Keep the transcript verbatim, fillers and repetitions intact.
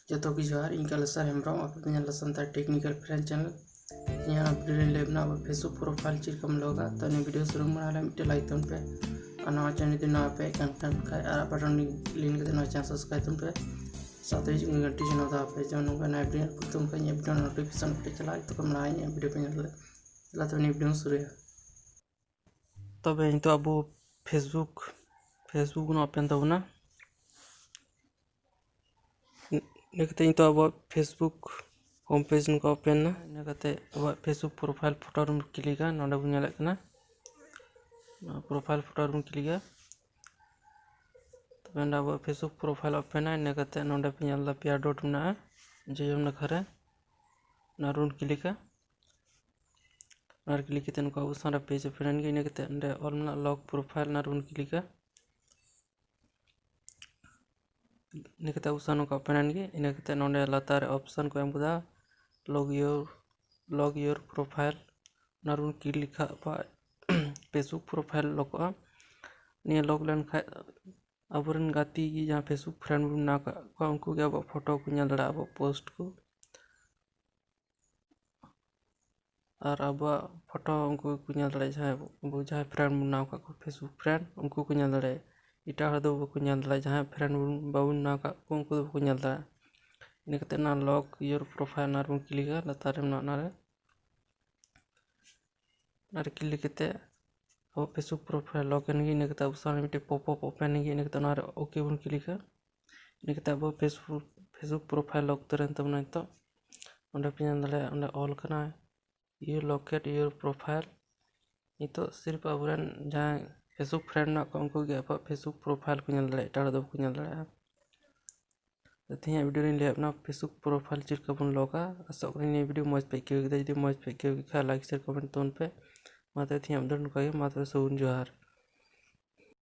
ᱡᱚᱛᱚ ᱜᱮ ᱡᱚᱦᱟᱨ, ᱤᱧ ᱠᱟᱞᱮᱥᱟᱨ ᱦᱮᱢᱵᱨᱚᱢ, ᱟᱯᱮ ᱯᱮ ᱧᱮᱞ ᱫᱟ ᱥᱟᱱᱛᱟᱲ ᱴᱮᱠᱱᱤᱠᱟᱞ ᱯᱷᱨᱮᱱᱰ ᱪᱮᱱᱮᱞ᱾ ᱤᱧᱟᱹᱜ ᱚᱱᱟ ᱵᱷᱤᱰᱤᱭᱳ ᱨᱮᱧ ᱞᱟᱹᱭ ᱟᱵᱚᱱᱟ ᱟᱵᱚ ᱯᱷᱮᱥᱵᱩᱠ ᱯᱨᱚᱯᱷᱟᱭᱤᱞ ᱪᱮᱫ ᱞᱮᱠᱟᱢ ᱞᱚᱜᱟ᱾ ᱛᱚ ᱱᱤᱭᱟᱹ ᱵᱷᱤᱰᱤᱭᱳ ᱥᱩᱨᱩ ᱢᱟᱲᱟᱝ ᱨᱮ ᱢᱤᱫᱴᱮᱱ ᱞᱟᱭᱤᱠ ᱛᱟᱵᱚᱱ ᱯᱮ, ᱟᱨ ᱱᱟᱣᱟ ᱪᱮᱱᱮᱞ ᱡᱩᱫᱤ ᱱᱟᱣᱟ ᱯᱮ ᱦᱮᱡ ᱠᱟᱱ ᱠᱷᱟᱱ ᱟᱨᱟᱜ ᱵᱟᱴᱚᱱ ᱞᱤᱱ ᱠᱟᱛᱮ ᱱᱚᱣᱟ ᱪᱮᱱᱮᱞ ᱥᱟᱵᱥᱠᱨᱟᱭᱤᱵ ᱛᱟᱵᱚᱱ ᱯᱮ, ᱥᱟᱶᱛᱮ ᱦᱤᱡᱩᱜ ᱠᱟᱱ ᱜᱷᱟᱱᱴᱤ ᱪᱤᱱᱦᱟᱹ ᱫᱟᱵᱟᱣ ᱯᱮ, ᱡᱮᱢᱚᱱ ᱱᱚᱝᱠᱟ ᱱᱟᱣᱟ ᱵᱷᱤᱰᱤᱭᱳ ᱯᱨᱚᱛᱷᱚᱢ ᱠᱷᱚᱱ ᱤᱧᱟᱹᱜ ᱵᱷᱤᱰᱤᱭᱳ ᱱᱳᱴᱤᱯᱷᱤᱠᱮᱥᱚᱱ ᱯᱮ ᱪᱟᱞᱟᱜᱼᱟ᱾ ᱛᱚᱠᱷᱚᱱ ᱢᱟᱲᱟᱝ ᱤᱧᱟᱹᱜ ᱵᱷᱤᱰᱤᱭᱳ ᱯᱮ ᱧᱮᱞ ᱫᱟᱲᱮᱭᱟᱜᱼᱟ᱾ ᱪᱟᱞᱟᱜ ᱛᱚᱵᱮ ᱱᱤᱭᱟᱹ ᱵᱷᱤᱰᱤᱭᱳ ᱥᱩᱨᱩᱭᱟ᱾ ᱛᱚᱵᱮ ᱱᱤᱛᱚᱜ ᱟᱵᱚ ᱯᱷᱮᱥᱵᱩᱠ, ᱯᱷᱮᱥᱵᱩᱠ ᱵᱚᱱ ᱳᱯᱮᱱ ᱛᱟᱵᱚᱱᱟ᱾ ᱤᱱᱟᱹ ᱠᱟᱛᱮ ᱱᱤᱛᱚᱜ ᱟᱵᱚᱣᱟᱜ ᱯᱷᱮᱥᱵᱩᱠ ᱦᱳᱢ ᱯᱮᱡᱽ ᱱᱚᱝᱠᱟ ᱳᱯᱮᱱ ᱮᱱᱟ᱾ ᱤᱱᱟᱹ ᱠᱟᱛᱮ ᱟᱵᱚᱣᱟᱜ ᱯᱷᱮᱥᱵᱩᱠ ᱯᱨᱚᱯᱷᱟᱭᱤᱞ ᱯᱷᱳᱴᱳ ᱨᱮᱵᱚᱱ ᱠᱞᱤᱠᱟ, ᱱᱚᱰᱮ ᱵᱚᱱ ᱧᱮᱞᱮᱫ ᱠᱟᱱᱟ᱾ ᱱᱚᱣᱟ ᱯᱨᱚᱯᱷᱟᱭᱤᱞ ᱯᱷᱳᱴᱳ ᱨᱮᱵᱚᱱ ᱠᱞᱤᱠᱟ᱾ ᱛᱚᱵᱮ ᱱᱚᱰᱮ ᱟᱵᱚᱣᱟᱜ ᱯᱷᱮᱥᱵᱩᱠ ᱯᱨᱚᱯᱷᱟᱭᱤᱞ ᱳᱯᱮᱱᱟ᱾ ᱤᱱᱟᱹ ᱠᱟᱛᱮ ᱱᱚᱰᱮ ᱯᱮ ᱧᱮᱞ ᱮᱫᱟ ᱯᱮᱭᱟ ᱰᱚᱴ ᱢᱮᱱᱟᱜᱼᱟ ᱡᱚᱡᱚᱢ ᱱᱟᱠᱷᱟ ᱨᱮ, ᱚᱱᱟ ᱨᱮᱵᱚᱱ ᱠᱞᱤᱠᱟ᱾ ᱚᱱᱟ ᱨᱮ ᱠᱞᱤᱠ ᱠᱟᱛᱮ ᱱᱚᱝᱠᱟ ᱟᱵᱚ ᱥᱟᱢᱟᱝ ᱨᱮ ᱯᱮᱡᱽ ᱳᱯᱮᱱ ᱮᱱ ᱜᱮ᱾ ᱤᱱᱟᱹ ᱠᱟᱛᱮ ᱚᱸᱰᱮ ᱚᱞ ᱢᱮᱱᱟᱜᱼᱟ ᱞᱚᱜᱽ ᱯᱨᱚᱯᱷᱟᱭᱤᱞ, ᱚᱱᱟ ᱨᱮᱵᱚᱱ ᱠᱞᱤᱠᱟ᱾ ᱤᱱᱟᱹ ᱠᱟᱛᱮ ᱟᱵᱚ ᱥᱟᱢᱟᱝ ᱱᱚᱝᱠᱟ ᱳᱯᱮᱱ ᱮᱱ ᱜᱮ᱾ ᱤᱱᱟᱹ ᱠᱟᱛᱮ ᱱᱚᱰᱮ ᱞᱟᱛᱟᱨ ᱨᱮ ᱚᱯᱥᱮᱱ ᱠᱚ ᱮᱢ ᱠᱟᱫᱟ, ᱞᱚᱜᱽ ᱤᱭᱳᱨ, ᱞᱚᱜᱽ ᱤᱭᱳᱨ ᱯᱨᱚᱯᱷᱟᱭᱤᱞ, ᱚᱱᱟ ᱨᱮᱵᱚᱱ ᱠᱞᱤᱠ ᱞᱮᱠᱷᱟᱱ ᱟᱵᱚᱣᱟᱜ ᱯᱷᱮᱥᱵᱩᱠ ᱯᱨᱚᱯᱷᱟᱭᱤᱞ ᱞᱚᱜᱚᱜᱼᱟ᱾ ᱱᱤᱭᱟᱹ ᱞᱚᱜᱽ ᱞᱮᱱᱠᱷᱟᱱ ᱟᱵᱚᱨᱮᱱ ᱜᱟᱛᱮ ᱜᱮ ᱡᱟᱦᱟᱸ ᱯᱷᱮᱥᱵᱩᱠ ᱯᱷᱨᱮᱱᱰ ᱵᱚᱱ ᱵᱮᱱᱟᱣ ᱠᱟᱜ ᱠᱚᱣᱟ, ᱩᱱᱠᱩ ᱜᱮ ᱟᱵᱚᱣᱟᱜ ᱯᱷᱳᱴᱳ ᱠᱚ ᱧᱮᱞ ᱫᱟᱲᱮᱭᱟᱜᱼᱟ, ᱟᱵᱚᱣᱟᱜ ᱯᱳᱥᱴ ᱠᱚ᱾ ᱟᱨ ᱟᱵᱚᱣᱟᱜ ᱯᱷᱳᱴᱳ ᱩᱱᱠᱩ ᱜᱮᱠᱚ ᱧᱮᱞ ᱫᱟᱲᱮᱭᱟᱜᱼᱟ, ᱡᱟᱦᱟᱸᱭ ᱟᱵᱚ ᱡᱟᱦᱟᱸᱭ ᱯᱷᱨᱮᱱᱰ ᱵᱚᱱ ᱵᱮᱱᱟᱣ ᱠᱟᱜ ᱠᱚᱣᱟ, ᱯᱷᱮᱥᱵᱩᱠ ᱯᱷᱨᱮᱱᱰ, ᱩᱱᱠᱩ ᱠᱚ ᱧᱮᱞ ᱫᱟᱲᱮᱭᱟᱜᱼᱟ᱾ ᱮᱴᱟᱜ ᱦᱚᱲ ᱫᱚ ᱵᱟᱠᱚ ᱧᱮᱞ ᱫᱟᱲᱮᱭᱟᱜᱼᱟ, ᱡᱟᱦᱟᱸᱭ ᱯᱷᱨᱮᱱᱰ ᱵᱚᱱ, ᱵᱟᱵᱚᱱ ᱵᱮᱱᱟᱣ ᱠᱟᱜ ᱠᱚ, ᱩᱱᱠᱩ ᱫᱚ ᱵᱟᱠᱚ ᱧᱮᱞ ᱫᱟᱲᱮᱭᱟᱜᱼᱟ᱾ ᱤᱱᱟᱹ ᱠᱟᱛᱮ ᱚᱱᱟ ᱞᱚᱜᱽ ᱤᱭᱳᱨ ᱯᱨᱚᱯᱷᱟᱭᱤᱞ, ᱚᱱᱟ ᱨᱮᱵᱚᱱ ᱠᱞᱤᱠᱟ, ᱞᱟᱛᱟᱨ ᱨᱮ ᱢᱮᱱᱟᱜᱼᱟ, ᱚᱱᱟ ᱨᱮ, ᱚᱱᱟ ᱨᱮ ᱠᱞᱤᱠ ᱠᱟᱛᱮ ᱟᱵᱚ ᱯᱷᱮᱥᱵᱩᱠ ᱯᱨᱚᱯᱷᱟᱭᱤᱞ ᱞᱚᱜᱽ ᱮᱱ ᱜᱮ᱾ ᱤᱱᱟᱹ ᱠᱟᱛᱮ ᱟᱵᱚ ᱥᱟᱢᱟᱝ ᱨᱮ ᱢᱤᱫᱴᱮᱡ ᱯᱚᱯ ᱟᱯ ᱳᱯᱮᱱ ᱮᱱ ᱜᱮ᱾ ᱤᱱᱟᱹ ᱠᱟᱛᱮ ᱚᱱᱟ ᱨᱮ ᱳᱠᱮ ᱵᱚᱱ ᱠᱞᱤᱠᱟ᱾ ᱤᱱᱟᱹ ᱠᱟᱛᱮ ᱟᱵᱚ ᱯᱷᱮᱥᱵᱩᱠ, ᱯᱷᱮᱥᱵᱩᱠ ᱯᱨᱚᱯᱷᱟᱭᱤᱞ ᱞᱚᱜᱽ ᱩᱛᱟᱹᱨ ᱮᱱ ᱛᱟᱵᱚᱱᱟ᱾ ᱱᱤᱛᱚᱜ ᱚᱸᱰᱮ ᱯᱮ ᱧᱮᱞ ᱫᱟᱲᱮᱭᱟᱜᱼᱟ, ᱚᱸᱰᱮ ᱚᱞ ᱠᱟᱱᱟ, "You locked your profile." ᱱᱤᱛᱚᱜ ᱥᱤᱨᱯ ᱟᱵᱚᱨᱮᱱ ᱡᱟᱦᱟᱸᱭ ᱯᱷᱮᱥᱵᱩᱠ ᱯᱷᱨᱮᱱᱰ ᱢᱮᱱᱟᱜ ᱠᱚᱣᱟ, ᱩᱱᱠᱩ ᱜᱮ ᱟᱵᱚᱣᱟᱜ ᱯᱷᱮᱥᱵᱩᱠ ᱯᱨᱚᱯᱷᱟᱭᱤᱞ ᱠᱚ ᱧᱮᱞ ᱫᱟᱲᱮᱭᱟᱜᱼᱟ, ᱮᱴᱟᱜ ᱦᱚᱲ ᱫᱚ ᱵᱟᱠᱚ ᱧᱮᱞ ᱫᱟᱲᱮᱭᱟᱜᱼᱟ᱾ ᱛᱚ ᱛᱮᱦᱮᱧᱟᱜ ᱵᱷᱤᱰᱤᱭᱳ ᱨᱮᱧ ᱞᱟᱹᱭᱟᱫ ᱵᱚᱱᱟ ᱯᱷᱮᱥᱵᱩᱠ ᱯᱨᱚᱯᱷᱟᱭᱤᱞ ᱪᱮᱫ ᱞᱮᱠᱟ ᱵᱚᱱ ᱞᱚᱜᱟ᱾ ᱟᱥᱚᱜ ᱠᱟᱹᱱᱟᱹᱧ ᱱᱤᱭᱟᱹ ᱵᱷᱤᱰᱤᱭᱳ ᱢᱚᱡᱽ ᱯᱮ ᱟᱹᱭᱠᱟᱹᱣ ᱠᱮᱫᱟ᱾ ᱡᱩᱫᱤ ᱢᱚᱡᱽ ᱯᱮ ᱟᱹᱭᱠᱟᱹᱣ ᱠᱮᱫ ᱠᱷᱟᱱ ᱞᱟᱭᱤᱠ, ᱥᱮᱭᱟᱨ, ᱠᱚᱢᱮᱱᱴ ᱛᱟᱵᱚᱱ ᱯᱮ᱾ ᱢᱟ ᱛᱚᱵᱮ ᱛᱮᱦᱮᱧᱟᱜ ᱫᱚ ᱱᱚᱝᱠᱟ ᱜᱮ᱾ ᱢᱟ ᱛᱚᱵᱮ ᱥᱟᱹᱜᱩᱱ ᱡᱚᱦᱟᱨ᱾